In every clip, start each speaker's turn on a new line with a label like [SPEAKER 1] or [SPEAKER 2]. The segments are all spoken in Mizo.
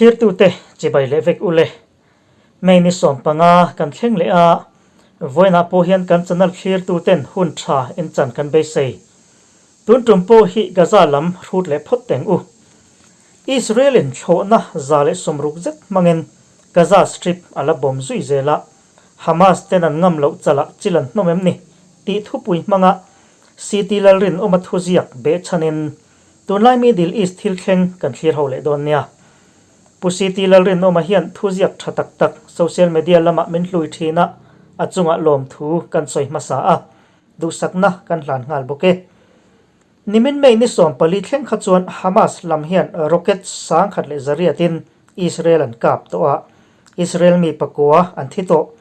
[SPEAKER 1] Thlirtute chibai leh vek ule. May ni 15 kan thleng leh a, vawiinah pawh hian kan channel thlirtuten hun tha in chan kan beisei. Tun tum pawh hi Gaza lam hrut leh phawt teng u. Israel in thlawhna 160 zet hmangin Gaza Strip a la bawm zui zel a, Hamas ten an ngam loh chalah chil an hnawm em ni tih thupui hmanga CT Lalrinawma thuziak behchhanin Tunlai Middle East thil thleng kan thlir ho leh dawn nia. Pu CT Lalrinawma hian thuziak tha tak tak social media lamah min hlui thin a, a chungah lawmthu kan sawi hmasa a, duhsakna kan hlan nghal bawk e. Nimin May ni 14 thleng kha chuan Hamas lam hian rocket 1100-in Israel an kap tawh a, Israel mi pakua an thi tawh.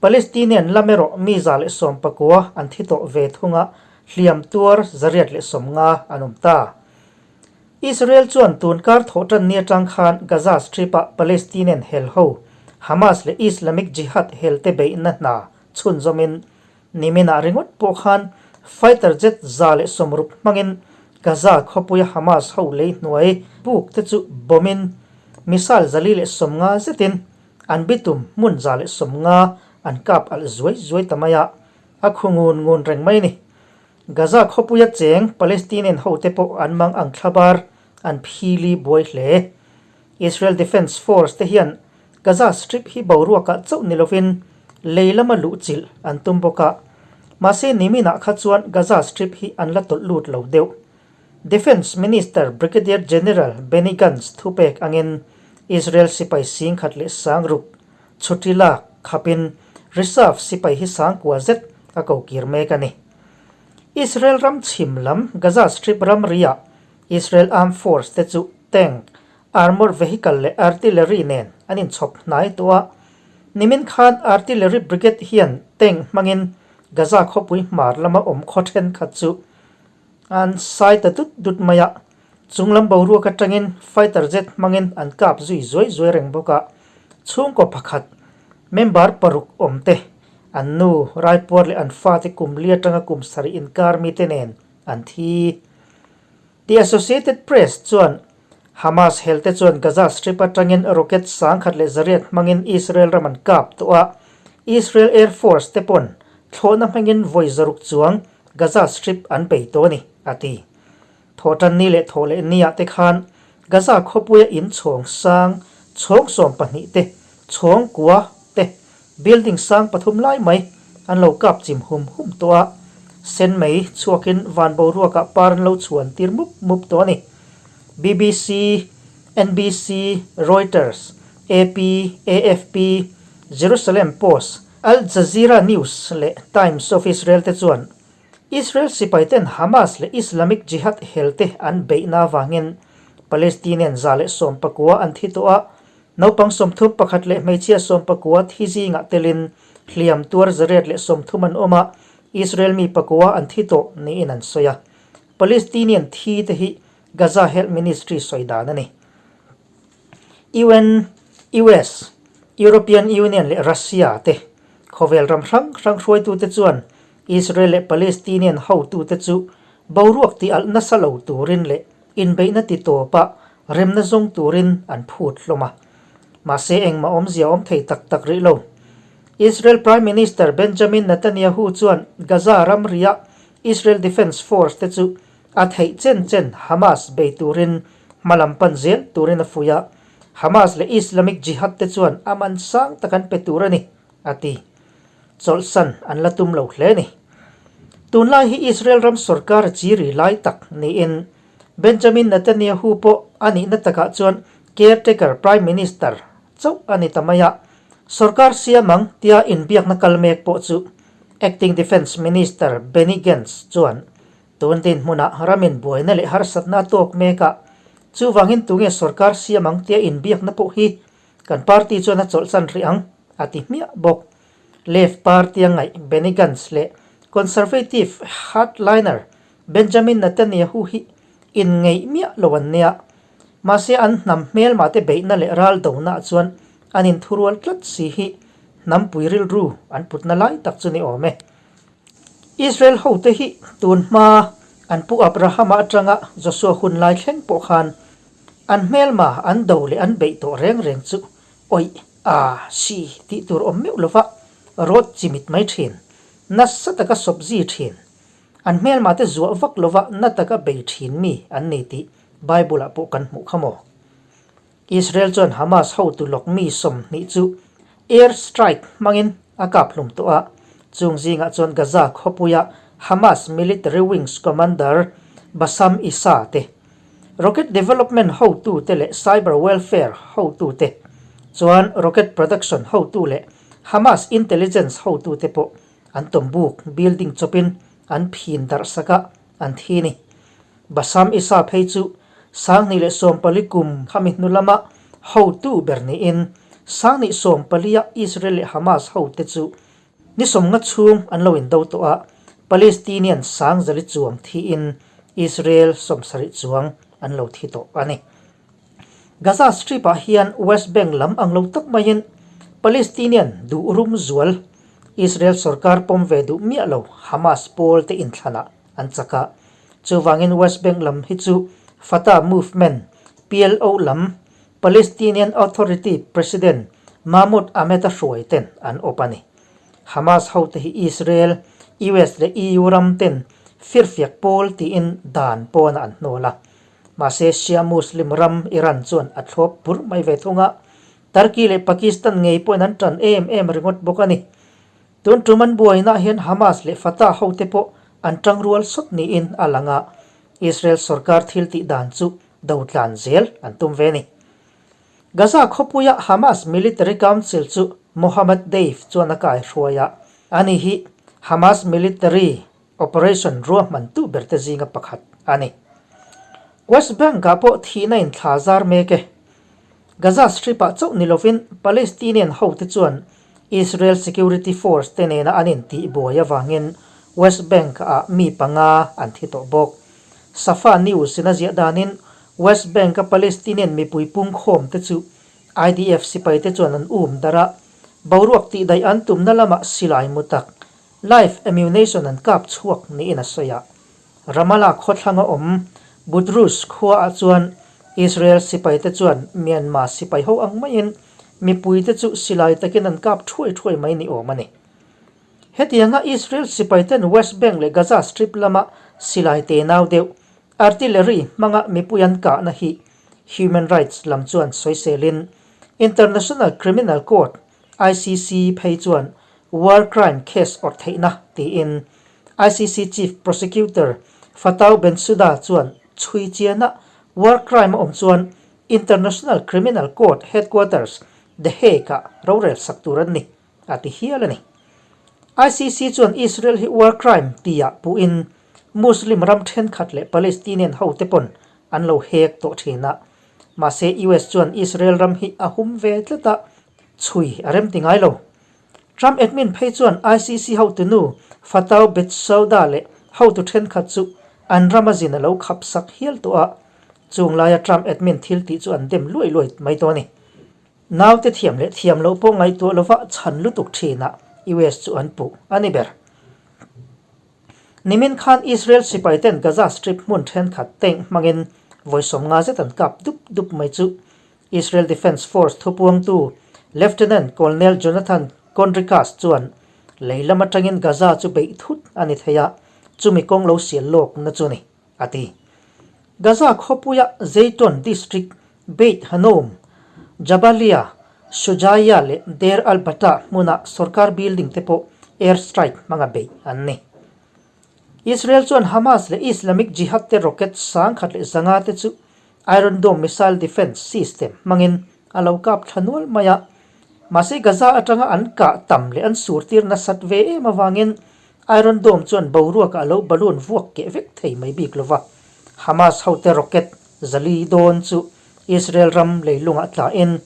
[SPEAKER 1] Palestinian lam erawh mi 119 an thi tawh ve thung a, hliam tuar 850 an awm ta. Israel chuan tun kar thawh tan ni atang khan Gaza Strip-ah Palestinian hel ho Hamas leh Islamic Jihad helte beihna hna chhunzawmin Niminah ringawt pawh khan fighter jet 160 hmangin Gaza khawpuia Hamas ho lei hnuai buk te chu bomb-in missile 450 zetin an bitum hmun 150 an kap alh zuai zuai ta mai a, a khu ngun ngun reng mai a ni. Gaza khawpuia cheng Palestinian hote pawh an mang ang thlabar an phili buai hle. Israel Defence Force te hian Gaza Strip hi boruakah chauh ni lovin lei lama luh chilh an tum bawk a, mahse niminah kha chuan Gaza Strip hi an la tawlh lut lo deuh. Defence Minister Brigadier General Benny Gantz thupek angin Israel sipai 10,006 chhuti lak khapin reserve sipai hi 9000 zet a ko kir mek a ni. Israel ram chhim lam Gaza Strip ramriah Israel Armed Force te chu tank, armour vehicle leh artillery nen an inchhawp hnai tawh a. Nimin khan Artillery Brigade hian tank hmangin Gaza khawpui hmar lama awm khaw thenkhat chu an sai ta dut dut mai a. Chunglam boruak atangin fighter jet hmangin an kap zui zuai zuai reng bawk a. Chhungkaw pakhat member paruk awm te, an nu, raipuar leh an fate kum li atanga kum sarih inkar mite nen an thi. The Associated Press chuan Hamas helte chuan Gaza Strip atangin rocket 1100 hmangin Israel ram an kap tawh a, Israel Air Force te pawn thlawhna hmangin vawi 600 chuang Gaza Strip an bei tawh a ni, a ti. Thawhtanni leh thawhlehniah te khan Gaza khawpuia in chhawng sang chhawng 12 te, chhawng kua te, building sang pathum lai mai an lo kap chim hum hum tawh a, sen mai chhuakin van boruakah par an lo chhuan tir mup mup tawh a ni. BBC, NBC, Reuters, AP, AFP, Jerusalem Post, Al Jazeera News leh Times of Israel te chuan Israel sipaiten Hamas leh Islamic Jihad helte an beihna avangin Palestinian 119 an thi tawh a, Naupang 31 leh hmeichhia 19 thi zingah telin hliam tuar 830 an awm a, Israel mi pakua an thi tawh niin an sawi a. Palestinian thi te hi Gaza Health Ministry sawi dan a ni. UN, US, European Union leh Russia te khawvel ram hrang hrang hruaitute chuan Israel leh Palestinian hotute chu boruak ti alh nasa lo turin leh inbeihna ti tawpa remna zawng turin an phut hlawm a. Mahse engmah awmzia awm thei tak tak rih lo. Israel Prime Minister Benjamin Netanyahu chuan Gaza ramriah Israel Defence Force te chu a theih chen chen Hamas bei turin hmalam pan zel turin a fuih a, Hamas leh Islamic Jihad te chuan a man sang tak an pe tur a ni, a ti. Chawlhsan an la tum lo hle a ni. Tunlai hi Israel ram sorkar a chiri lai tak niin Benjamin Netanyahu pawh a nihna takah chuan caretaker Prime Minister chauh a ni ta mai a, sorkar siam ang tia inbiakna kal mek pawh chu Acting Defence Minister Benny Gantz chuan tun dinhmunah ramin buaina leh harsatna a tawk mek a, chuvangin tunge sorkar siam ang tia inbiakna pawh hi kan party chuan a chawlhsan rih ang, a ti hmiah bawk. Left party a ngaih Benny Gantz leh Conservative hardliner Benjamin Netanyahu hi inngeih miah lo an nia. Mahse an hnam hmelmah te beihna leh ral donaah chuan an inthurual tlat si hi hnampui rilru an putna lai tak chu ni awm e. Israel hote hi tun hma an pu Abrahama atanga Joshua hun lai thleng pawh khan. An hmelma an do leh an beih tawh reng reng chu awih, a, si tih tur awm meuh lova rawt chimit mai thin, nasa taka sawp zi thin. An hmelma te zuah vak lova na taka bei thin mi an ni tih Bible ah pawh kan hmuh kha maw? Israel chuan Hamas hotu lawk mi 20 chu air strike hmangin a kap hlum tawh a, chung zingah chuan Gaza khawpuia Hamas military wings commander Bassam Issa te, rocket development hotute leh cyber welfare hotute, chuan rocket production hotu leh Hamas intelligence hotute pawh an tawmbuk building chawpin an phin darh sak a, an thi ni. Bassam Issa phei chu 2014 kum khami hnu lama hotu ber niin 2014-a Israel leh Hamas hote chu ni 50 chhung an lo indo tawh a, Palestinian 400 chuang thiin Israel 70 chuang an lo thi tawh a ni. Gaza Strip-ah hian West Bank lam ang lo tak maiin Palestinian duh rum zual Israel sorkar pawm ve duh miah lo Hamas pawl te inthlanah an chak a. Chuvangin West Bank lam hi chu Fatah Movement, PLO, lam Palestinian Authority President Mahmoud Ahmed-a hruai ten an awp a ni. Hamas hote hi Israel, US leh EU ram ten firfiak pawl tiin dan pawnah an hnawl a. Mahse Shia Muslim ram Iran chuan a thlawp bur mai ve thung a, Turkey leh Pakistan ngei pawhin an tan em em ringawt bawk a ni. Tun tum an buainaah hian Hamas leh Fatah hote pawh an tangrual sawt niin a lang a, Israel sorkar thil tih dan chu do tlan zel an tum ve a ni. Gaza khawpuia Hamas Military Council chu Mohammed Deif chuan a kaihruai a, ani hi Hamas military operation ruahmantu berte zinga pakhat a ni. West Bank-ah pawh thihna in thla zar mek e. Gaza Strip-ah chauh ni lovin Palestinian hote chuan Israel Security Force te nena an intihbuai avangin West Bank-ah mi panga an thi tawh bawk. Safa News-in a ziah danin West Bank-a Palestinian mipui pungkhawm te chu IDF sipaite chuan an um darh a, boruak tihdaih an tumna lamah silai mu tak Live ammunition an kap chhuak niin a sawi a. Ramallah khawthlanga awm Budrus khuaah chuan Israel sipaite chuan Myanmar sipai ho ang maiin mipuite chu silai takin an kap thuai thuai mai ni awm a ni. Hetianga Israel sipaiten West Bank leh Gaza Strip lama silai tenau deuh artillery hmanga mipui an kahna hi human rights lam chuan sawiselin International Criminal Court, ICC, phei chuan War crime case awrh theihna tiin ICC Chief Prosecutor Fatou Bensouda chuan chhui chiana war crime a awm chuan International Criminal Court headquarters The Hague-ah rorel sak tur an ni a ti hial a ni. ICC chuan Israel hi war crime tia puhin Muslim ram thenkhat leh Palestinian hote pawn an lo hek tawh thin a. Mahse US chuan Israel ram hi a hum ve tlat a, chhui a rem ti ngai lo. Trump admin phei chuan ICC hotu nu Fatou Bensouda leh hotu thenkhat chu an rama zin a lo khap sak hial tawh a, chung laia Trump admin thil tih chu an dem luai luai mai tawh a ni. Naute thiam leh thiam loh pawh ngaihtuah lova chhan lutuk thinah US chu an puh a ni ber. Nimin khan Israel sipaiten Gaza Strip hmun thenkhat tank hmangin vawi 50 zet an kap dup dup mai chu Israel Defence Force thupuangtu Lieutenant Colonel Jonathan Conricus chuan lei lam atangin Gaza chu beih thut a ni thei a, chumi kawng lo sial lawkna chu ni, a ti. Gaza khawpuia Zayton District, Beit Hanoum, Jabalia, Shujaiya leh Deir al-Batah hmuna sorkar building te pawh air strike hmanga beih an ni. Israel chuan Hamas leh Islamic Jihad te rocket 1100 te chu Iron Dome missile defence system hmangin a lo kap thla nual mai a. Mahse Gaza atanga an kah tam leh an surtir nasat ve em avangin Iron Dome chuan boruakah a lo balloon vuak keh vek thei mai bik lova. Hamas hote rocket 400 dawn chu Israel ram leilungah tlain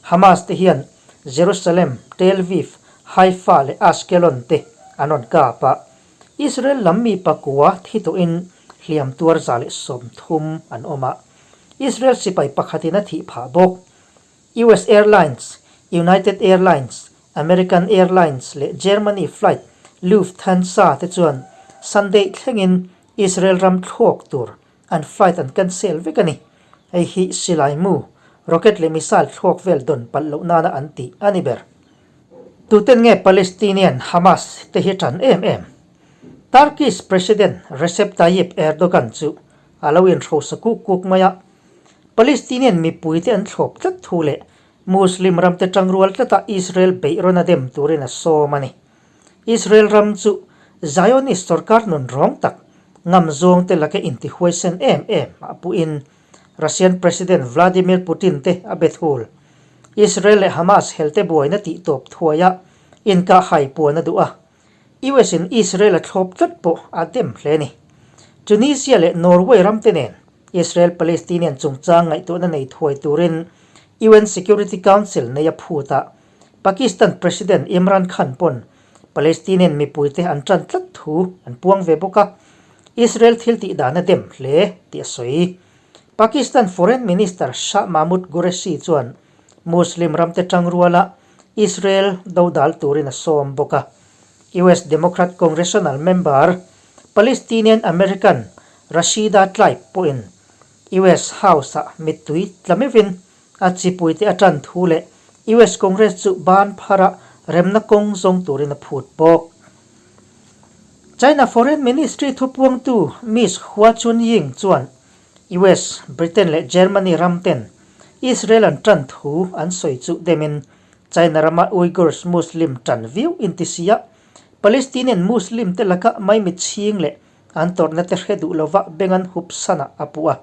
[SPEAKER 1] Hamas te hian Jerusalem, Tel Aviv, Haifa leh Ashkelon te an rawn kap a. Israel lam mi pakua thi tawhin hliam tuar 130 an awm a, Israel sipai pakhatin a thih phah bawk. US Airlines, United Airlines, American Airlines leh Germany flight Lufthansa te chuan Sunday thlengin Israel ram thlawk tur an flight an cancel vek a ni. Hei hi silai mu, rocket leh missile thluak vel dawn palh loh nana an tih a ni ber. Tuten nge Palestinian Hamas te hi tan em em? Turkish President Recep Tayyip Erdogan chu a lo inhrosa kuk kuk mai a, Palestinian mipuite an thlawp tlat thu leh Muslim ramte tangrual tlata Israel beih rawn a dem turin a sawm a ni. Israel ram chu Zionist sorkar nun rawng tak ngam zawngte laka intihuaisen em em a puhin Russian President Vladimir Putin te a be thul. Israel leh Hamas helte buaina tihtawp thuaia inkahhai puan a duh a, US in Israel a thlawp tlat pawh a dem hle a ni. Tunisia leh Norway ramte nen Israel-Palestinian chungchang ngaihtuahna nei thuai turin UN Security Council nei a phut a, Pakistan President Imran Khan pawn Palestinian mipuite an tan tlat thu an puang ve bawk a, Israel thil tih dan a dem hle tih a sawi. Pakistan Foreign Minister Shah Mahmood Qureshi chuan Muslim ramte tangruala Israel dodal turin a sawm bawk a. US Democrat Congressional member Palestinian American Rashida Tlaib pawhin US House-ah mittui tla meuhin a chipuite a tan thu leh US Congress chu ban phara remna kawng zawng turin a phut bawk. China Foreign Ministry thupuangtu Miss Hua Chunying chuan US, Britain leh Germany ram ten Israel an tan thu an sawi chu demin China rama Uyghurs Muslim tan viau inti sia Palestinian Muslim te laka maimit chhing leh an tawrhna te hre duh lova beng an hup sanah a puh a.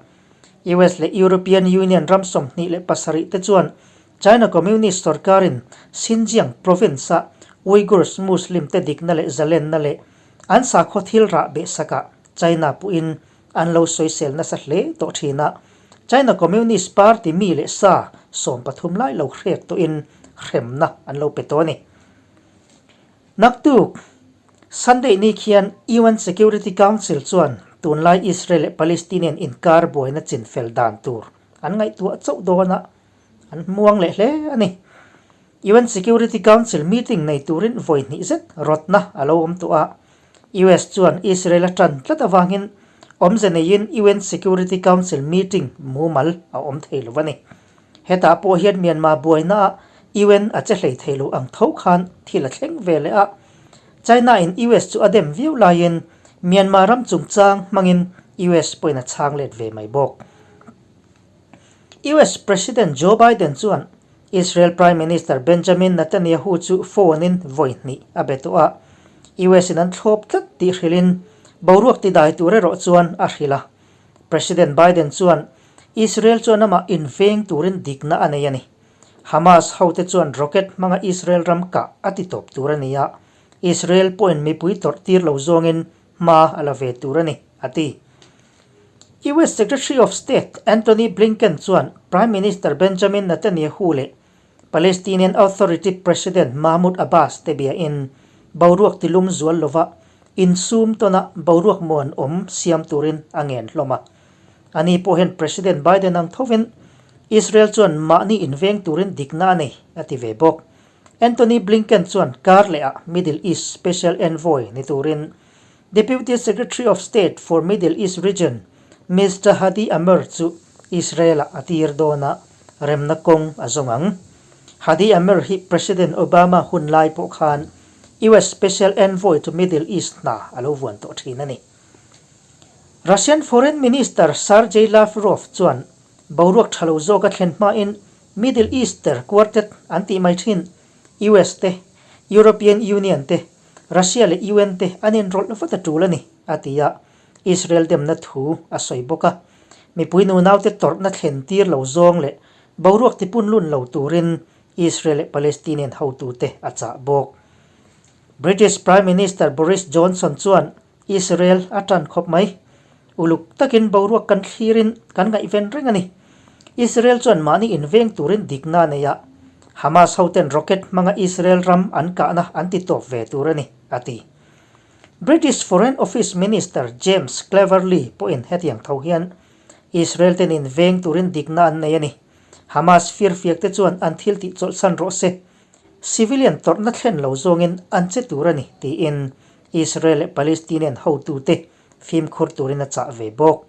[SPEAKER 1] US leh European Union ram 27 te chuan China Communist sorkarin Xinjiang province-a Uyghurs Muslim te dikna leh zalenna leh an sakhaw thil rah behsakah China puhin an lo sawisel nasa hle tawh thin a, China Communist Party mi leh sa 13 lai lo hrek tawhin hremna an lo pe tawh a ni. Naktuk, Sunday ni khian UN Security Council chuan tunlai Israel leh Palestinian inkar buaina chinfel dan tur an ngaihtuah chauh dawn a, an hmuang leh hle a ni. UN Security Council meeting nei turin vawi hnih zet rawtna a lo awm tawh a, US chuan Israel a tan tlat avangin awmze neiin UN Security Council meeting mumal a awm thei lo a ni. Hetah pawh hian Myanmar buainaah UN a che hlei thei lo ang tho khan thil a thleng ve leh a. China in US chu a dem viau laiin Myanmar ram chungchang hmangin US pawhin a chhang let ve mai bawk. US President Joe Biden chuan Israel Prime Minister Benjamin Netanyahu chu phone-in vawi hnih a be tawh a, US in an thlawp tlat tih hrilhin boruak tidai tur erawh chuan a hrilh a. President Biden chuan Israel chuan amah inveng turin dikna a nei a ni. Hamas hote chuan rocket hmanga Israel ram kah a ti tawp tur a ni a, Israel pawhin mipui tawrh tir lo zawngin hma a la ve tur a ni, a ti. US Secretary of State Antony Blinken chuan Prime Minister Benjamin Netanyahu leh Palestinian Authority President Mahmoud Abbas te biain boruak tilum zual lova insum tawna boruak muanawm siam turin a ngen hlawm a. Ani pawh hian President Biden ang thovin Israel chuan mahni inveng turin dikna a nei, a ti ve bawk. Antony Blinken chuan kar lehah Middle East Special Envoy ni turin Deputy Secretary of State for Middle East Region, Mister Hadi Amr chu Israel-ah a tir dawn a, remna kawng a zawng ang. Hadi Amr hi President Obama hun lai pawh khan US Special Envoy to Middle East hna a lo vuan tawh thin a ni. Russian Foreign Minister Sergei Lavrov chuan boruak tha lo zawk a thlen hmain Middle Easter Quartet an tih mai thin US te, European Union te, Russia leh UN te an inrawlh vat a tul a ni, a ti a, Israel demna thu a sawi bawk a. Mipui nunaute tawrhna thlen tir lo zawng leh boruak tipun lun lo turin Israel leh Palestinian hotute a chah bawk. British Prime Minister Boris Johnson chuan Israel a tan khawp mai. Uluk takin boruak kan thlirin kan ngaihven reng a ni. Israel chuan mahni inveng turin dikna a nei a, Hamas hoten rocket hmanga Israel ram an kahna an ti tawp ve tur a ni, a ti. British Foreign Office Minister James Cleverly pawhin hetiang tho hian Israel ten inveng turin dikna an nei a ni. Hamas firfiakte chuan an thil tih chawlhsan rawh se. Civilian tawrhna thlen lo zawngin an che tur a ni, tiin Israel leh Palestinian hotute fimkhur turin a chah ve bawk.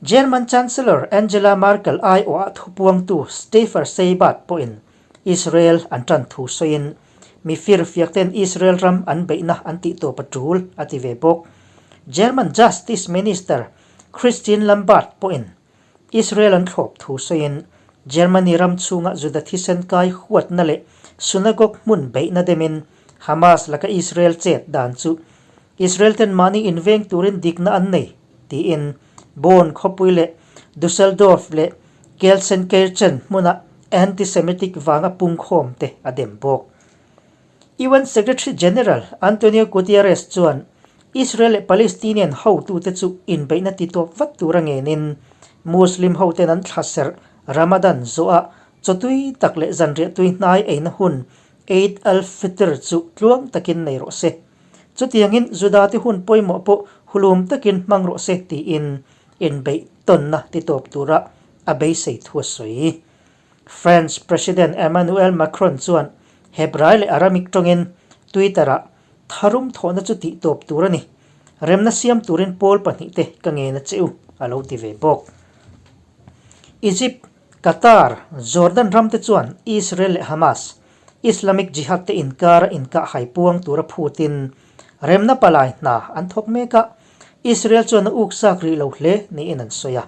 [SPEAKER 1] German Chancellor Angela Merkel aiawha thupuangtu Stefer Seibert pawhin Israel an tan thu sawiin, Mi firfiakten Israel ram an beihna an tih tawp a tul, a ti ve bawk. German Justice Minister Christine Lambert pawhin Israel an thlawp thu sawiin, Germany ram chhunga Juda thisen kai huatna leh synagogue hmun beihna demin Hamas laka Israel chet dan chu Israel ten mahni inveng turin dikna an nei, tiin Bonn khawpui leh Dusseldorf leh Gelsenkirchen hmuna anti-Semitic vanga pungkhawm te a dem bawk. UN Secretary General Antonio Guterres chuan Israel leh Palestinian hotute chu inbeihna titawp vat tura ngenin Muslim hoten an thlaserh Ramadan zawhah chawtui tak leh zanriah tui hnai eina hun Eid al-Fitr chu tluang takin nei rawh se. Chutiangin Judate hun pawimawh pawh hulum takin hmang rawh se tiin inbeih tawnna titawp tura a beisei thu a sawi. French President Emmanuel Macron chuan Hebrai leh Aramic tawngin Twitter-ah tharum thawhna chu tihtawp tur a ni, remna siam turin pawl pahnihte ka ngen a che u, a lo ti ve bawk. Egypt, Qatar, Jordan ramte chuan Israel leh Hamas, Islamic Jihad te inkara inkah hai puang tura phutin remna palai hna an thawk mek a, Israel chuan a uksak rih lo hle niin an sawi a.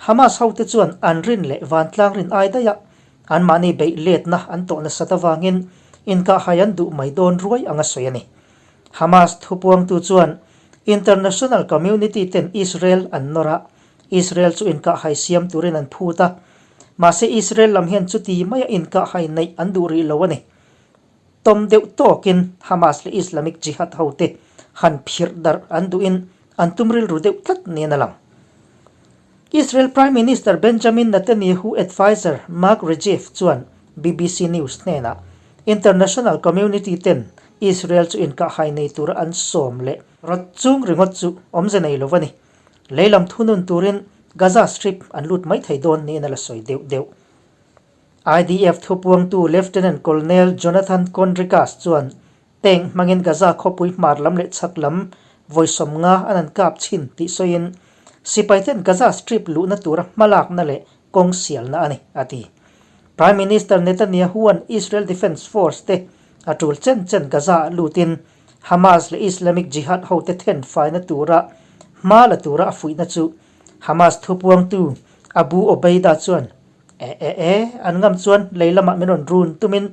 [SPEAKER 1] Hamas hote chuan an rin leh vantlang rin ai daih a, anmahni beih letna an tawh nasat avangin inkahhai an duh mai dawn ruai anga sawi a ni. Hamas thupuangtu chuan international community ten Israel an nawr a, Israel chu inkahhai siam turin an phut a, mahse Israel lam hian chuti maia inkahhai neih an duh rih lo a ni. Tawm deuh tawkin Hamas leh Islamic Jihad hote han phirh darh an duhin an tum rilru deuh tlat niin a lang. Israel Prime Minister Benjamin Netanyahu adviser Mark Regev chuan BBC News hnenah international community ten Israel chu inkahhai nei tura an sawm leh rawt chung ringawt chu awmze nei lo a ni. Leilam thunun turin Gaza Strip an lut mai thei dawn niin a la sawi deuh deuh. IDF thupuangtu Lieutenant Colonel Jonathan Conricus chuan tank hmangin Gaza khawpui hmar lam leh chhak lam vawi 50 an an kap chhin tih sawiin sipaiten Gaza Strip luhna tura hmalakna leh kawng sialna a ni, a ti. Prime Minister Netanyahu-a'n Israel Defense Force te a tul chen chen Gaza-ah lutin Hamas leh Islamic Jihad hote then faina tura hma la tura a fuihna chu Hamas thupuangtu Abu Obeida chuan E e e, an ngam chuan lei lamah min rawn run tumin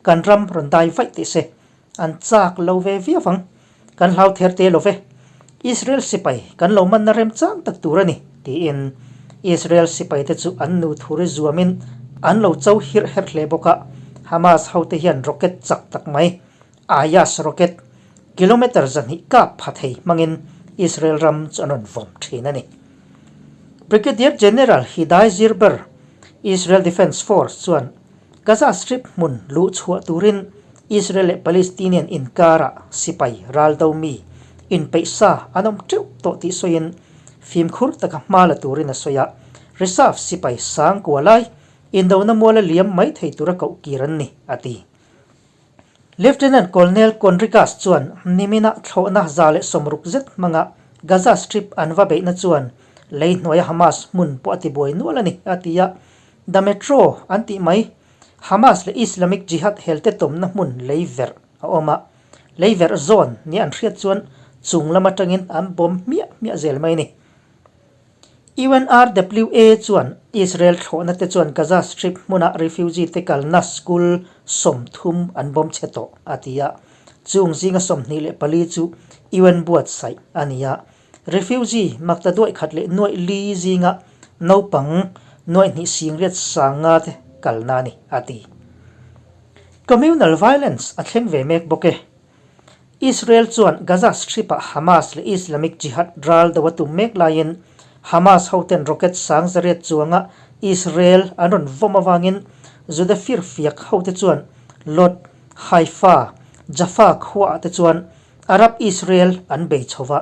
[SPEAKER 1] kan ram rawn dai vaih teh se, an chak lo ve viau ang, kan hlau ther te lo ve. Israel sipai kan lo manna remchang tak tur a ni, tiin Israel sipaite chu an nu thuri zuamin an lo cho hirh herh hle bawk a, Hamas hote hian rocket chak tak mai Ayas rocket kilometre 200 kap pha thei hmangin Israel ram chu an rawn vawm thin a ni. Brigadier General Hidai Zirber, Israel Defence Force chuan Gaza Strip hmun luh chhuah turin Israel leh Palestinian inkarah sipai raldo mi inpeih sa an awm teuh tawh tih sawiin fimkhur taka hma la turin a sawi a, reserve sipai sang kua lai indona muala liam mai thei tura koh kir an ni, a ti. Lieutenant Colonel Conricus chuan nimina thlawhna 160 zet hmanga Gaza Strip an va beihna chuan lei hnuaia Hamas hmun pawh a tibuai nual a ni, a ti a. The Metro an tih mai, Hamas leh Islamic Jihad helte tawmna hmun lei verh a awm a. Lei verh zawn nia an hriat chuan chung lam atangin an bawm hmiah hmiah zel mai a ni. UNRWA chuan Israel thlawhna te chuan Gaza Strip hmuna refugee te kalna school 30 an bawm chhe tawh, a ti a. Chung zinga 24 chu UN buatsaih a ni a. Refugee makta duaih khat leh nuaih li zinga naupang nuaih hnih singriat sanga te kalna a ni, a ti. Communal violence a thleng ve mek bawk e. Israel chuan Gaza Strip-ah Hamas leh Islamic Jihad ral do a tum mek laiin Hamas hoten rocket sang zariat chuanga Israel an rawn vawm avangin Juda firfiak hote chuan Lod, Haifa, Jaffa khuaah te chuan Arab-Israel an bei chho va.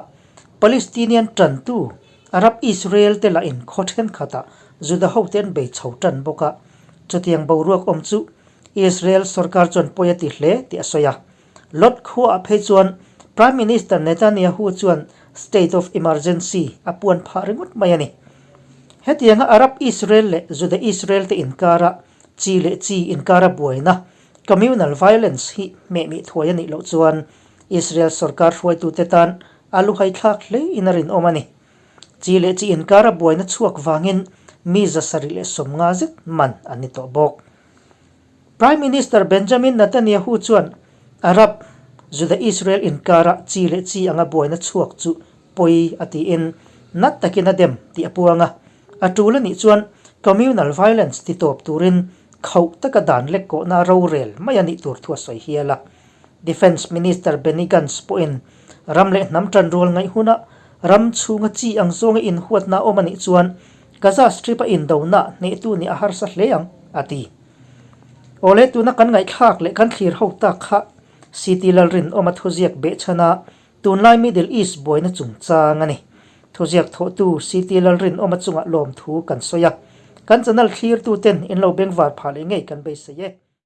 [SPEAKER 1] Palestinian tantu Arab-Israel te lahin khaw thenkhatah Juda hote an bei chho tan bawk a, chutiang boruak awm chu Israel sorkar chuan pawi a ti hle tih a sawi a. Lod khuaah phei chuan Prime Minister Netanyahu chuan state of emergency a puan phah ringawt mai a ni. Hetianga Arab-Israel leh Juda-Israel te inkara chi leh chi inkara buaina, communal violence, hi hmehmih thuai a nih loh chuan Israel sorkar hruaitute tan a luhai thlak hlein a rinawm a ni. Chi leh chi inkara buaina chhuak vangin mi 750 zet man an ni tawh bawk. Prime Minister Benjamin Netanyahu chuan Arab, Juda-Israel inkara chi leh chi anga buaina chhuak chu pawi a tiin nat takin a dem tih a puang a. A tul a nih chuan communal violence ti tawp turin khauh taka dan lek kawhna rorel mai a nih tur thu a sawi hial a. Defence Minister Benny Gantz pawhin ram leh hnam tanrual ngaih huna ram chhunga chi ang zawnga inhuatna a awm a nih chuan Gaza Strip-a indona hnehtu nih a harsa hle ang, a ti. Awle tuna kan ngaihthlak leh kan thlir ho tak kha CT Lalrinawma thuziak behchhana tunlai Middle East buaina chungchang a ni. Thuziak thawhtu CT Lalrinawma chungah lawmthu kan sawi a, kan channel thlirtuten in lo bengvar phah leh ngei kan beisei e.